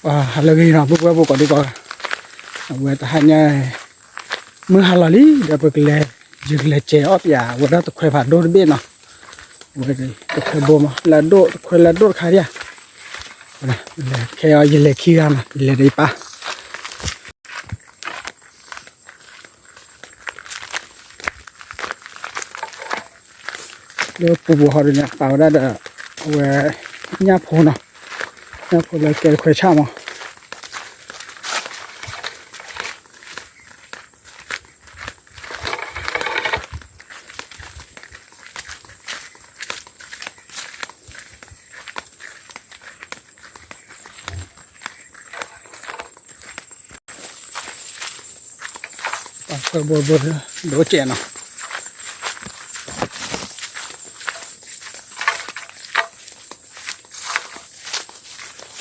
ပှၤဟးလၢဂ့ၤနီၤ ပုၢ်ဝဲၢ်ဖိကိးဒံကိးဂၤ, အဝဲတဟါညါ မုၢ်ဟါလီၤလံ ဒီးပကလဲၤ ယကလဲၤစဲးအီၣ်ပၠး အဝဲဒၣ်တခွဲးဖးဒိၣ်တဘ့ၣ်နီၤ, အဝဲတခွဲးဘိမး လၢအဒိၣ်တခွဲးလၢအဒိၣ်တခါဒံးဧါ, ခဲအံၤယလဲၤခံဂၤနီၤ ယလဲၤဒီးယပၢ် လၢပူၤပူၤဟီဒုးန့ၣ် ပာ်ဝဲဒၣ်ဒီး အဝဲ ညၣ်ဖိနီၤ, ညၣ်ဖိလၢကဲတခွဲးဆၣ်မး ပှၤခွဲးဘိဘိ ဒိၣ်စဲးနီၤ,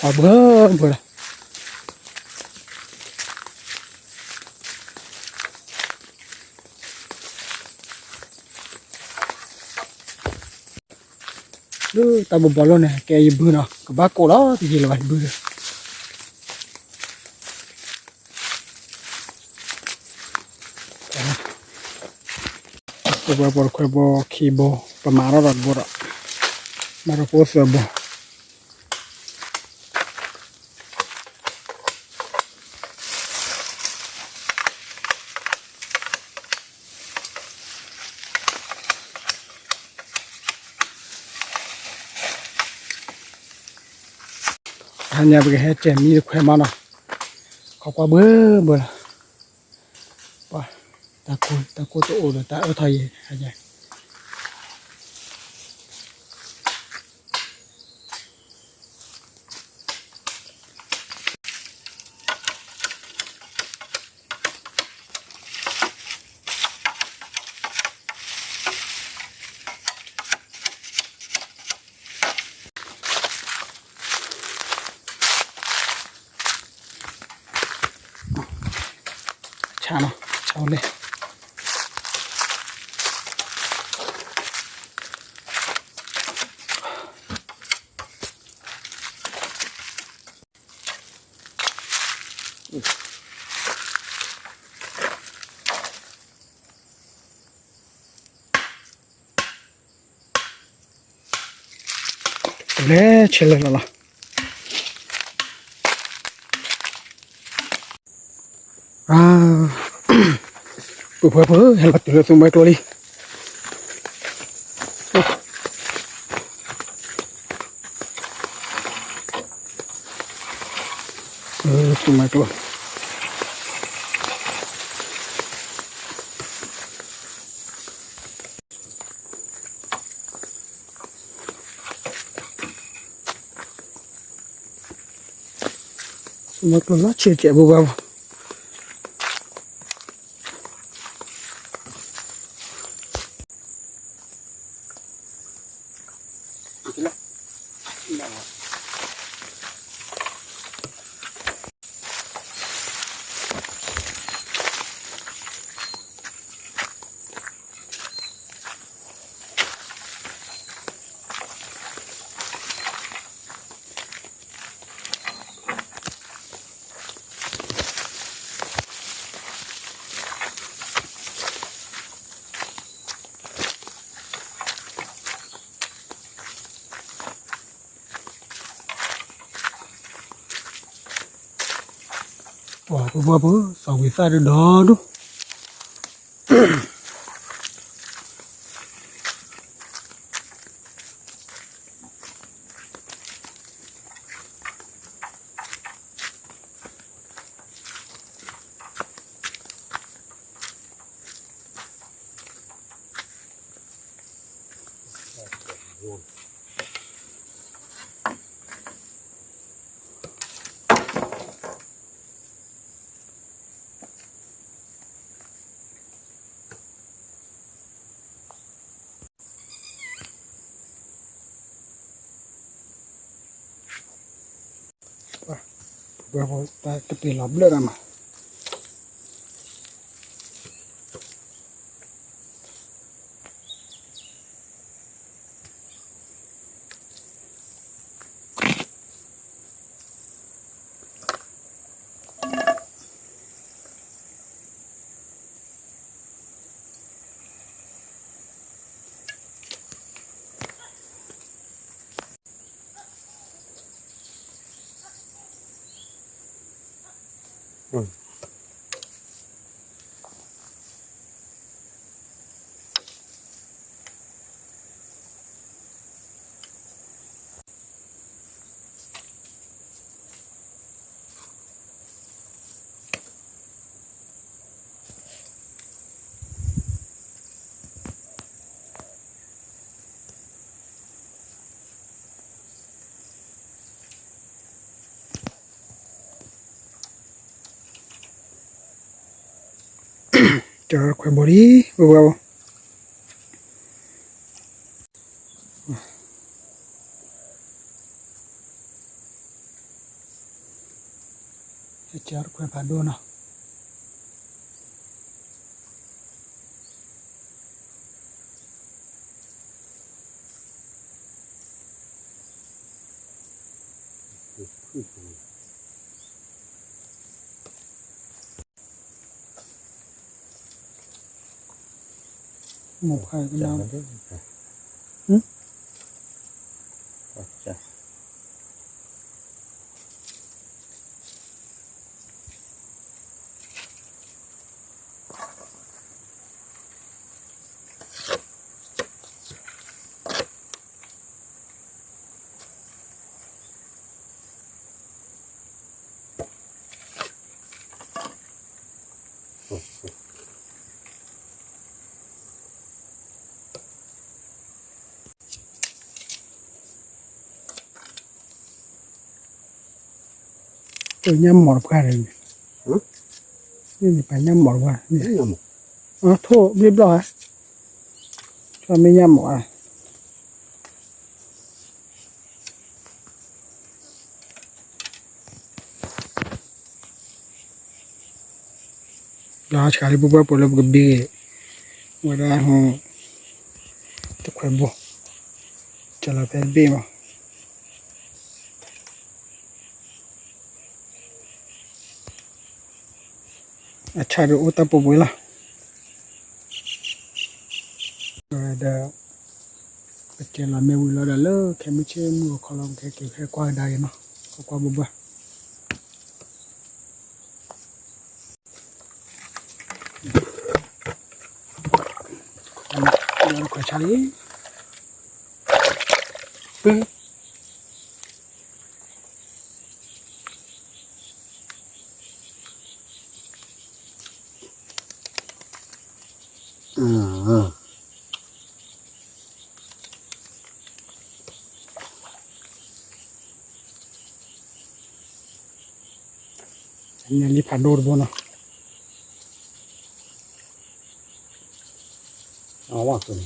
ပှၤဘိဘိလီၤ လၢတၢ်ဘိဘိလိၣ်န့ၣ် ကဲယဘုနီၤ ကဘၣ်ကိးလီၤတယံာ်လၢၤဘၣ်ယဘု, ပဝဲပှၤတခွဲးဘိခံဘိ, ပမၤထီၣ်ဒီးတဘိဒီး, မၤထီၣ်ဖိသၢဘိ ဟါညါပကဟဲကဲးမံတခွဲးမးနီၤ, ခီကွၢ်ဘှၢဘှၢလီၤ, ပှၤ, တၢ်ကိၢ်တအိၣ်ဒီးတၢ်အၢထီၣ်ယဲၤ, ဆါနီၤ, ဆါဝဲလဲၣ် လဲၤဆဲးလဲၤလီၤလီၤ, ပုၢ်ဖိဖိ ဟဲလီၤတုၤလၢသူမွဲကျိလံ သူမွဲကျိ မွဲကျိလီၤဆံးကဲးဘိဘၣ်ဘၣ် ပှၤပှၤပှၤ သီဝံၤသၣ်ဒုဒီဒူၣ် တပ့ၤလီၤဘျၢၣ်တၢ်မး ပှၤ ကခွဲးဘိလံ, ဝဲဝဲဘိ, ကခွဲးဖးဒိၣ်နီၤ. မိၢ်ဖးကနၣ်, ညၣ်မီၢ်တပှၢ်န့ၣ်, န့ၣ်ပှၤညၣ်မီၢ်တပှၢ်, ထိၣ်ဘျ့ဘျီၣ်ဧါ, ဆိမ့ၢ်ညၣ်မီၢ်ဧါ. လီၤဆှးလံ ပပှၢ်ပှဲၤလၢပကဘ့ၣ်, ဝဲဒၣ်, တခွဲးဘိ, ကလီၤဖဲတဘ့ၣ်မး, အဆၣ်ဒုးအိၣ်တၢ်ပှဲၤပှဲၤလီၤ. ဒီး, ပကဲလီၤမ့ၢ်ဝံၤလီၤဒီးလၢခဲမုၢ်ဆ့ၣ်မုၢ်ဂီၤခီလီၤ ပကဟဲက့ၤဟဲကွၢ်ကဒါက့ၤနီၤ, ကွၢ်ကွၢ်ဘၣ်ဘၣ်. ခွဲးဆါလံ, ပ, ညၣ်လံဖးဒိၣ်တဘိနီၤ, အဝဲ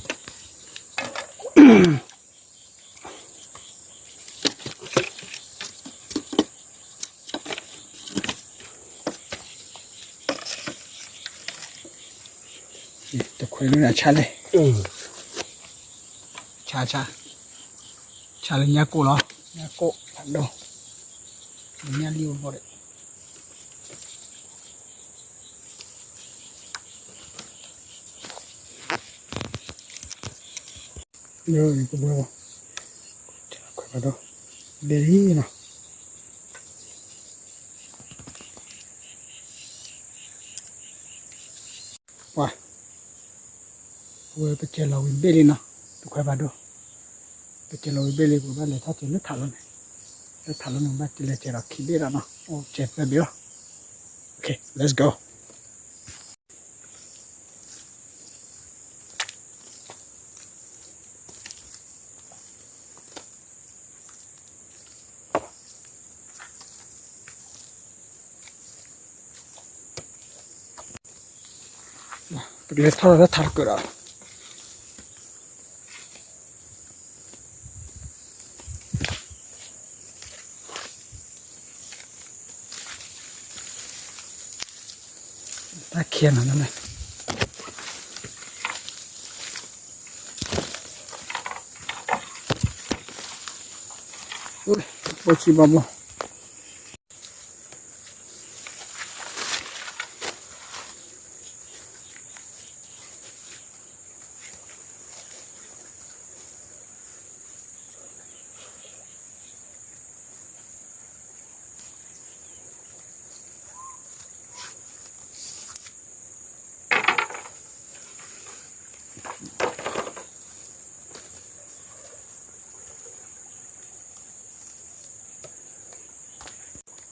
တခွဲးန့ၣ် ဆါလဲၣ်, ဆါ, ဆါလၢညၣ်ကိၣ်လီၤ, ညၣ်ကိၣ်ဖးဒိၣ်, ညၣ်လံအိၣ်ဘီဒီး လၢကဘှဲဘၣ်, ခွဲးဘၣ်ဒီး, ဘဲလံနီၤ, ပှၤ, အဝဲပကဲလီၤဝံၤဘ့ၣ်လံနီၤ, တခွဲးဘၣ်ဒီး, ပကဲလီၤဝံၤဘ့ၣ်လံ ပကဘၣ်လဲၤထီၣ်က့ၤလၢထးလီၤန့ၣ်, လၢထးလီၤန့ၣ် ဘၣ်ကလဲၤကဲၤဒီးခံဘ့ၣ်ဒီးနီၤ, အိၣ်ကဲၤသၢဘ့ၣ်လီၤ. Okay, let's go. ပကလဲၤထီၣ်လၢထးတကၢၢ်ဒီး, တၢ်ခံးနၤန့ၣ်, အိၣ်ဆံဘၣ်ဘီ ပ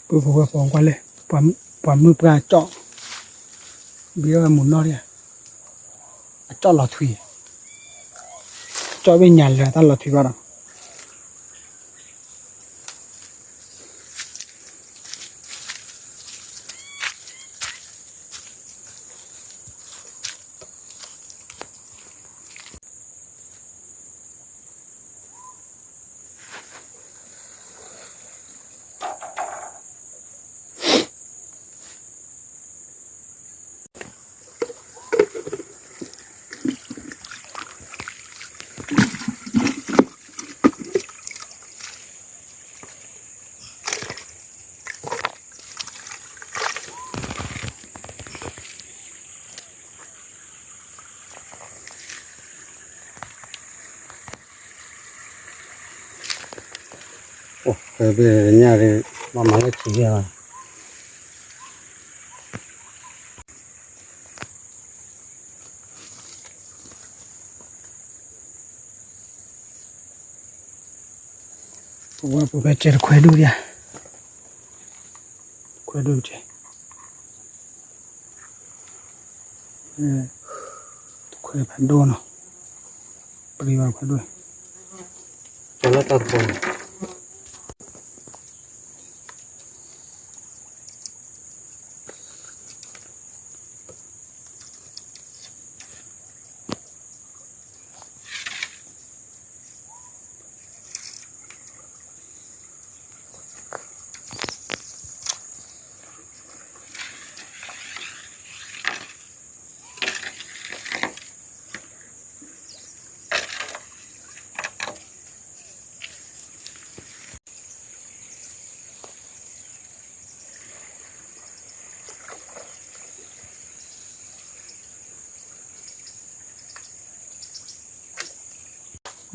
ပဝဲပှၤကွၢ်လၢ ပှၤမုၢ်ပှၢ်ကၠီၣ်, ဘံထီၣ်ဝဲမုၢ်နီၢ်ဒံးဧါ, အကၠီၣ်လီၤထွံ, ကၠီၣ်ဘ့ၣ်ညါလၢာ်တၢ်လီၤထွံဘၣ်ဒီး အိၣ် ဖဲဘ့ၣ်ညၣ်ဒ် ဘၣ်မၤလၢဆံးယဲၢ်ဘၣ်. ပဝဲပှၤဖဲကဲတခွဲဒိၣ်ဒံးဧါ, တခွဲဒိၣ်ကဲ, တခွဲဖးဒိၣ်နီၤ, ပရံဘၣ်ခွဲဒိၣ်, ကဲလၢတၢ်တခွဲ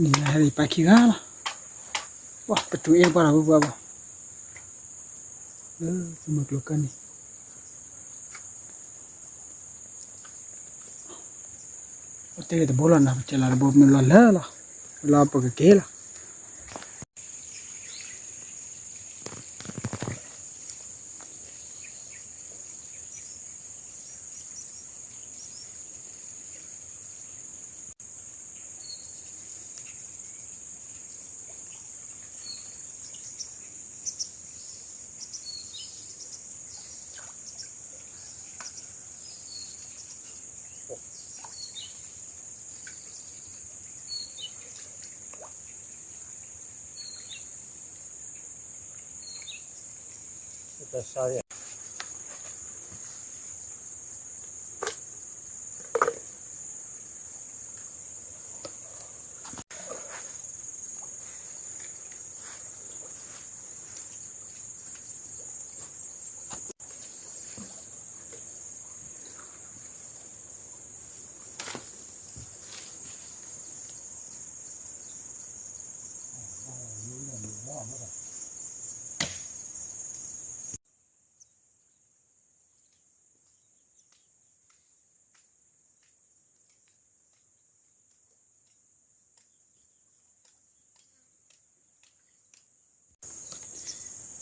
နံၤဟဲဒံးပာ်ခံဂၤလီၤ, ပတုၤအ့ၣ်ပှၢ်လီၤ ပပှၢ်ဘၣ်, လၢသုမုၢ်ကျိၤကၢၢ်န့ၣ် ပတဲတဘိလီၤနၤ ပတဲလီၤတဘိ မ့ၢ်လီၤလၢလီၤ, လီၤပကက့ၤလီၤ.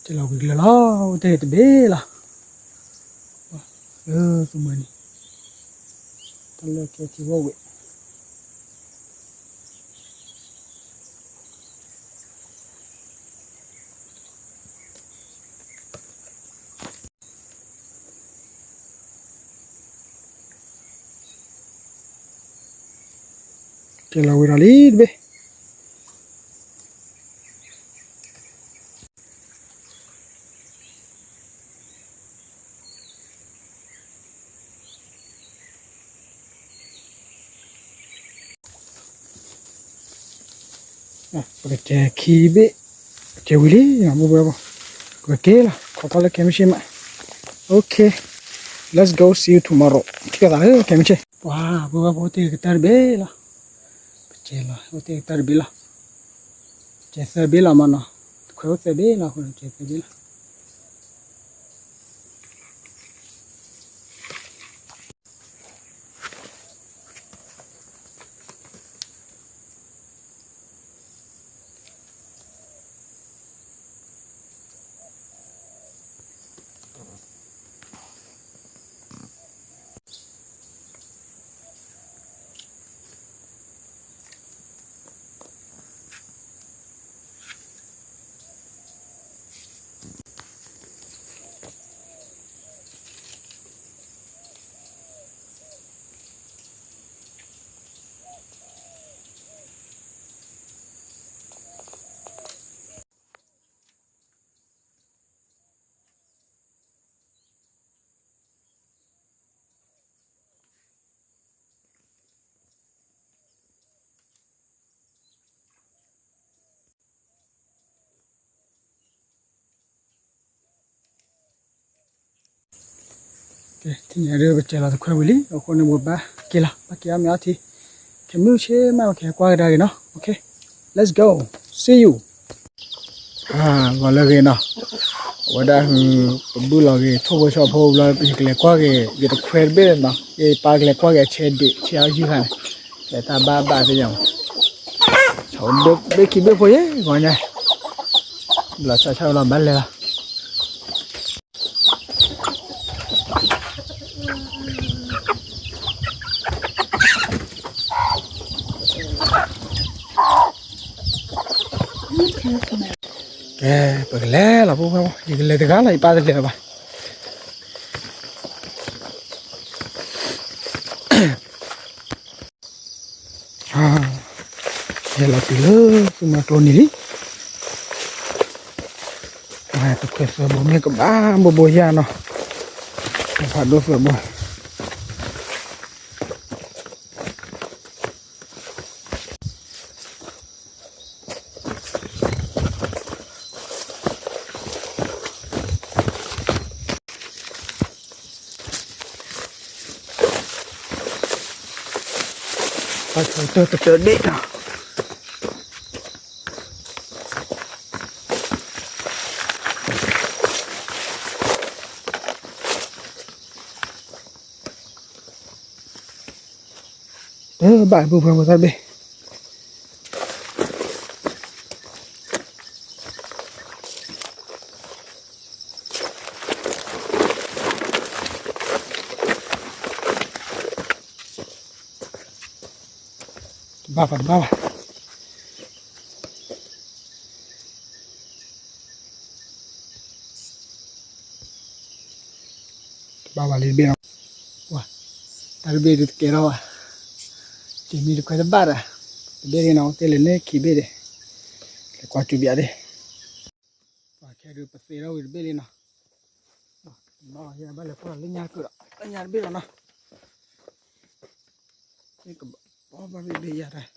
ကဲလီၤဝံၤကလၢာ်လီၤ, အိၣ်တ့ၢ်တဘ့ၣ်လီၤ, လၢသုမုၢ်န့ၣ်, တၢ်လၢကဲထံဝဲဝဲ ကဲလီၤဝံၤဒီးလံတဘ့ၣ်. ပကစဲးခံဘ့ၣ်, ကဲဝံၤလံ, မုၢ်ဘှဲဘီ, ပကက့ၤလီၤ, ခိးကွၢ်လၢကဲမုၢ်ဆ့ၣ်မး, okay, let's go, see you tomorrow, ထံၣ်လိာ်သးလၢကဲမုၢ်ဆ့ၣ်, ပှၤ ပဝဲပအိၣ်တ့ၢ်ကတၢၢ်တဘ့ၣ်လီၤ, ပကဲလီၤ အိၣ်တ့ၢ်ကတၢၢ်တဘ့ၣ်လီၤ, ကဲသၢဘ့ၣ်လီၤမးနီၤ, တခွဲအိၣ်သၢဘ့ၣ်လီၤ, အဃိန့ၣ် ကဲသၢဘ့ၣ်လီၤ. ပ ကဲ ထံၣ်ညါဒ်ပစဲးလီၤတခွဲဝံၤလံ အဃိန့ၣ် ပဘၣ်က့ၤလီၤ ဘၣ်က့ၤအီၣ်မ့ၤအီထံ, ခဲမုၢ်ဆ့ၣ်မး ပကဟဲကွၢ်ကဒါက့ၤနီၤ. Okay, let's go, see you. ဂီၤလၢအဂ့ၤနီၤ, အဝဲဒၣ် ပဘုၣ်လီၤက့ၤ ထိၣ်ဖိဆီဖိဘျီ ယကလဲၤကွၢ်က့ၤ ယတခွဲတဘ့ၣ်နီၤ, ယပၢ်ကလဲၤကွၢ်က့ၤအဆဲဒံး ဆဲအီၣ်ယုၢ်ခါန့ၣ်, လဲၤတၢ်ဘၣ်ဘၣ်သ့ၣ်ညါမး, ဆီဘ့ၣ်ခံဘ့ၣ်ဖိယဲ ဂီၤညါ, ဘျီဆီဆီလီၤဘၣ်လဲၤလီၤ. ကဲ ပကလဲၤလီၤ ဖိခွါဖိ, ယကလဲၤတဂၤလီၤ ယပၢ်တလဲၤလၢၤဘၣ်. ယဟဲလီၤတုၤလၢသူမွဲကျိနံၤလံ, တခွဲသၢဘိမ့ၢ်ကဘၣ်ဘိဘိယၤနီၤ, ဖးဒိၣ်သၢဘိ ပှၤဆိတၢၢ်တတၢၢ်ဒ့ၣ်နီၤ. တဘၣ်ပူၤဖဲဖိသၣ်တဘ့ၣ် တဘၣ်ဘၣ် တဘၣ်ဘၣ် တဘၣ်ဘၣ်လံတဘ့ၣ်နီၤ, ဝါ, တၢ်တဘ့ၣ်ဒုးတကဲထီၣ်ဘၣ်, က့ၤမံတခွဲတဘၣ်ဒီး, တဘ့ၣ်ဒ်နီၤ ကဲလဲၣ်န့ၣ်ခံဘ့ၣ်ဒံး, လဲၤကွၢ်ကၠူဘၣ်ဒံး, ပှၤခဲဒုးပသ့ထီၣ်ဝံၤတဘ့ၣ်လံနီၤ, ဘၣ်လဲၤကွၢ်လၢညါကဒီး လၢညါတဘ့ၣ်လီၤနီၤ. ပီဘၣ်ဘ့ၣ်ဘ့ၣ်ယၤတၢ်,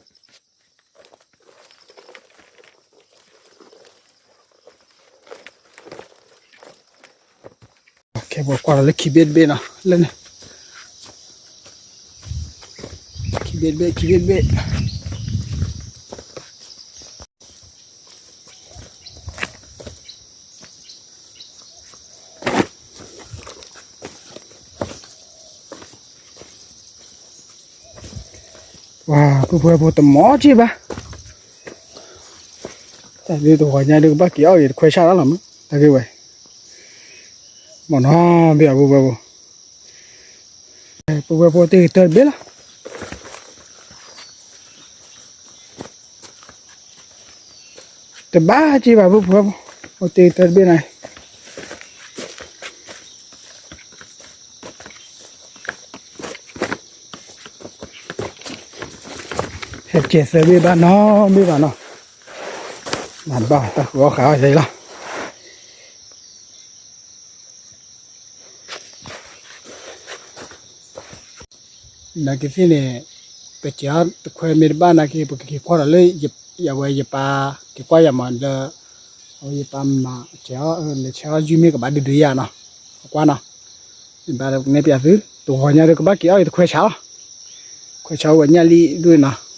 ခဲပှၤကွၢ်လီၤလၢခံဘ့ၣ်တဘ့ၣ်နီၤ လၢန့ၣ်, ခံဘ့ၣ်တဘ့ၣ် ခံဘ့ၣ်တဘ့ၣ် ဝါ, ပုၢ်ဖိဝဲၢ်ဖိတမီၤက့ဘၣ်, တၢ်ဒ်တဂီၤညါဒ်ကဘၣ်က့ၤအီၣ်ဂ့ၤတခွဲဆၣ်လီၤလီၤမး တၢ်ဂ့ၢ်ဝဲ, မနီၤဘ့ၣ်အပုၢ်ဖိဝဲၢ်ဖိ, ပုၢ်ဖိဝဲၢ်ဖိတ့ၢ်ဂ့ၤတၢၢ်တဘ့ၣ်လီၤ. တဘၣ်က့ဘၣ် ပုၢ်ဖိဝဲၢ်ဖိ, အိၣ်တ့ၢ်တၢၢ်တဘ့ၣ်န့ၣ်, ဟဲကဲးသၢဘ့ၣ်ဘၣ်နီတဘ့ၣ်ဘၣ်နီၤ, မၤဘၣ်တၢ်ဃုအီၣ်ဃုအီၣ်ယဲလီၤ. နာ်က့သ့ၣ်န့ၣ်, ပစဲးအီၣ်တခွဲမ့ၢ်တဘၣ်နာ်က့ ပကက့ၤကွၢ်ဒီးလၢ ယဝဲယပၢ်က့ၤကွၢ်ယၤမးလၢ, အဝဲယပၢ်မၤစဲးအီၣ် လဲၤဆဲးအီၣ်ယုၢ်မ့ၢ်ကဘၣ်ဒုးဒုးယၤနီၤ, အကွၢ်နီၤ, မ့ၢ်ဘၣ်လၢပကနဲၣ်ပျးသု, တဂီၤညါဒီးကဘၣ်က့ၤအီၣ်ဂ့ၤတခွဲဆၣ်လီၤ, ခွဲဆၣ်ဝဲညၣ်လံဒူၣ်နီၤ.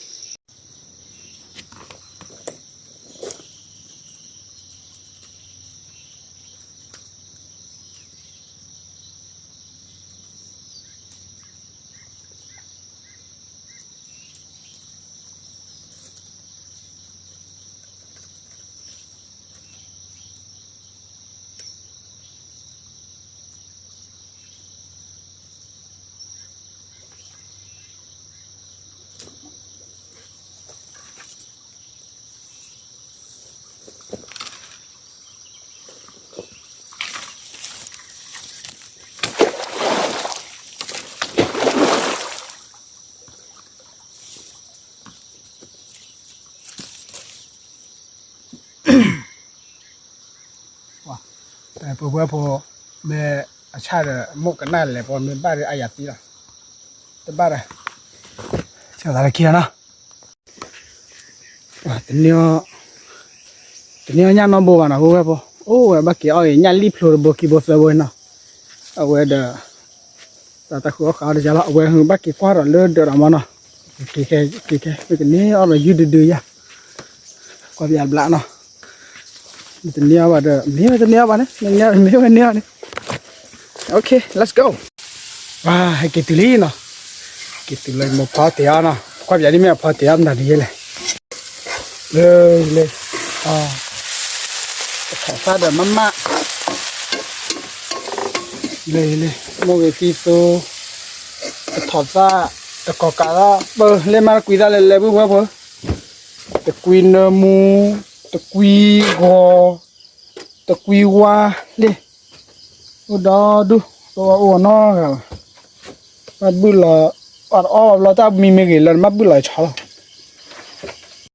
ပှၤ ပှၤဖိ မ့ၢ်အဆၣ်ဒီး မိၢ်ကနၣ်လဲၤပှၤမ့ၢ်ဘၣ်ဒီးအါယၤသံလီၤ, တဘၣ်ဒီး ဆၢသးလၢခံလီၤနီၤ, တန့ၢ်အီၣ်ညၣ်နီတဘိဘၣ်နီၤ ဖိဝဲၢ်ဖိ, အိၣ်ဝဲဘၣ်က့ၤအီၣ်ဂ့ၤညၣ်လံၣ်ဖျိတဘိခံဘိသၢဘိနီၤ, အဝဲဒီး တၢ်တၢ်ဃုအီၣ်ဃာ်အီၣ်တယၤလီၤ အဝဲဟုဘၣ်က့ၤကွၢ်ဒီးလၢဒၢးဒီးမနီၤ, က့ၤခဲ က့ၤခဲ မ့ၢ်ကန့ၢ်အီၣ်ဒီးယုၢ်ဒုဒုယၤ, ကွၢ်ပယါတဘျါနီၤ, မ့ၢ်တန့ၢ်အီၣ်ဘၣ်ဒီး မ့ၢ်ဝဲတန့ၢ်အီၣ်ဘၣ်န့ၣ် မ့ၢ်န့ၢ်အီၣ် မ့ၢ်ဝဲန့ၢ်အီၣ်န့ၣ်, OK let's go, ဝါ ဟဲက့ၤတုၤလံနီၤ, က့ၤတုၤလၢမိၢ်ဖီတ့ၢ်အီၤနီၤ, ကွၢ်ပယါဒ်မ့ၢ်အဖီတ့ၢ်အီၤမတၤဒ်လဲၣ်, လၢ လၢ တထီၣ်သၣ်ဒီးမးမး လၢ လၢ မိၢ်ဂ့ၤသံသိ, တထီၣ်သၣ်, တကီၢ်ကးသၣ်ပၢ လၢမၤတကွံသၣ်လဲၤလဲၤဘုၣ်ဝဲဖိ, တကွံနၢမူ, တကွံဂီၤ, တကွံဝါ, လၢ အိၣ်ဒီဒူၣ်, တအိၣ်နီတဂၤဘၣ်, ဘၣ်ဘုၣ်လီၤ, အီၣ်တအီၣ်ဘၣ်ဘျီတၢ်မံမ့ၢ်ဂ့ၤလၢနဘၣ်ဘုၣ်လီၤဆီလီၤ,